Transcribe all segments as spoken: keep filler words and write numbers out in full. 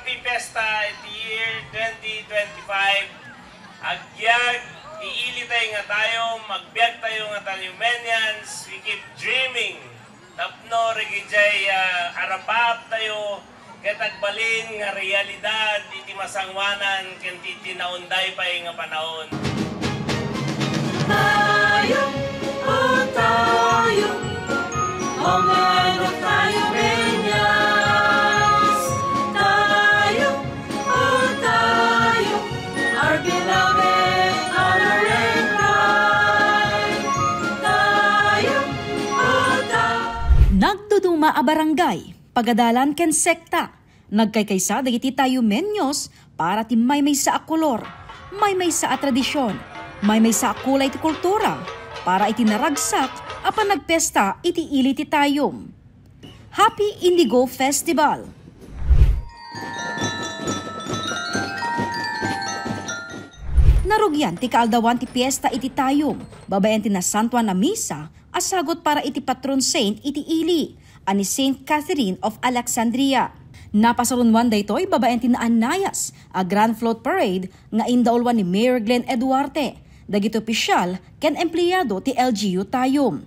Fiesta iti year twenty twenty-five, agbiag ti ilitayo nga tayom, agbiagtayo nga Tayumenians, we keep dreaming tapno rigidiay, ah, arapaaptayo ket agbalin nga realidad iti masangoanan ken ti tinaonday pay nga panaon. Tayo, oh, tayo, homeland of Tayumeñas. Tayo, oh, tayo, our beloved honor and pride. Tayo, oh, tayo. Nagduduma a barangay, pagadalan ken sekta, nagkaykaysa dagiti Tayumeños para ti maymaysa a kolor, maymaysa a tradision, maymaysa a kulay ti kultura para iti naragsak a panagpesta iti ili ti Tayum. Happy Indigo Festival! Narugian ti kaaldawan ti piesta iti Tayum, babaen ti nasantuan a misa a sagut para iti patron saint iti ili a ni Saint Catherine of Alexandria. Napasarunoan daytoy babaen ti naannayas a Grand Float Parade nga indauluan ni Mayor Glenn Eduarte, dagiti opisyal ken empleado ti L G U Tayum.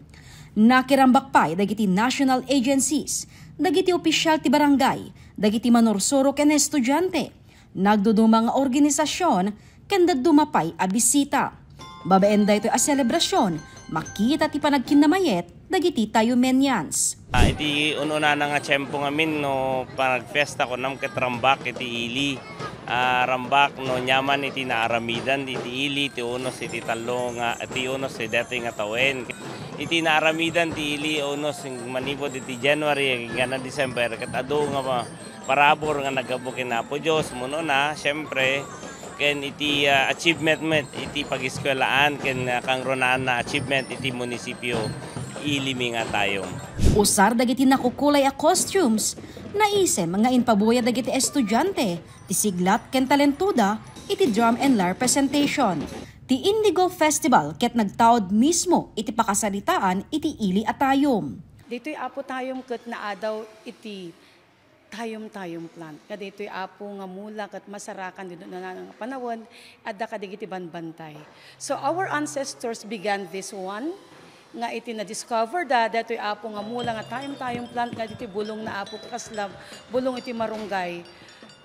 Nakirambak pay dagiti national agencies, dagiti opisyal ti barangay, dagiti manursuro ken estudiante, nagduduma nga organisasion, ken dadduma pay a bisita. Babaen daytoy a selebrasion, makita ti panagkinnamayet dagiti Tayumeñans. Ah, iti un-unana nga tiempo ngamin no panagfiesta kunam ket rambak iti ili. Ah, rambak no niaman iti naaramidan iti ili, ti unos iti tallo nga, ti unos ti daytoy nga tawen. Iti naaramidan ti ili unos manipud iti January agingga December ket adu nga ma-, parabur nga naggapu ken Apo Dios, umuna, siyempre, ken iti, ah, achievement met iti pagiskuelaan ken, ah, kangrunaan nga achievement iti munisipio, ilimi nga Tayum. Usar dagiti nakukulay a costumes, naisem nga impabuya dagiti estudiante ti siglat ken talentoda iti drum and lyre presentation. Ti Indigo Festival ket nagtaud mismo iti pakasaritaan iti ili a Tayum. Ditoy Apo Tayum ket naadaw iti Tayum-Tayum plant. Nga daytoy Apo nga mula ket masarakan ditoy nana nga panawen, adda kadagiti banbantay. So our ancestors began this one, nga iti na-discover da, daytoy Apo nga mula nga Tayum-Tayum plant, nga ditoy bulong na Apo, kasla bulong iti marunggay.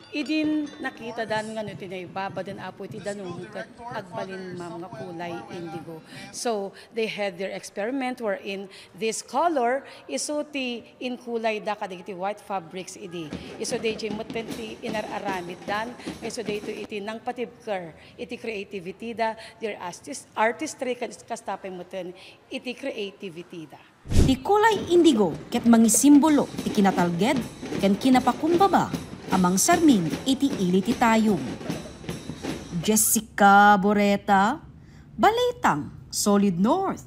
Idin nakita dan nga no iti naibabaden Apo iti danum ket agbalin mam nga kulay indigo. So, they had their experiment wherein this color isu ti inkulay da kadagiti white fabrics idi. Isu dayjay metten ti inar-aramid dan, isu daytoy iti nangpatibker iti creativity da, their artis-, artistry, kas-, kasta pay metten iti creativity da. Ti kulay indigo ket mangisimbolo ti kinatalged ken kinapakumbaba a mangsarmin iti ili ti Tayum. Jessica Boreta, Balitang Solid North.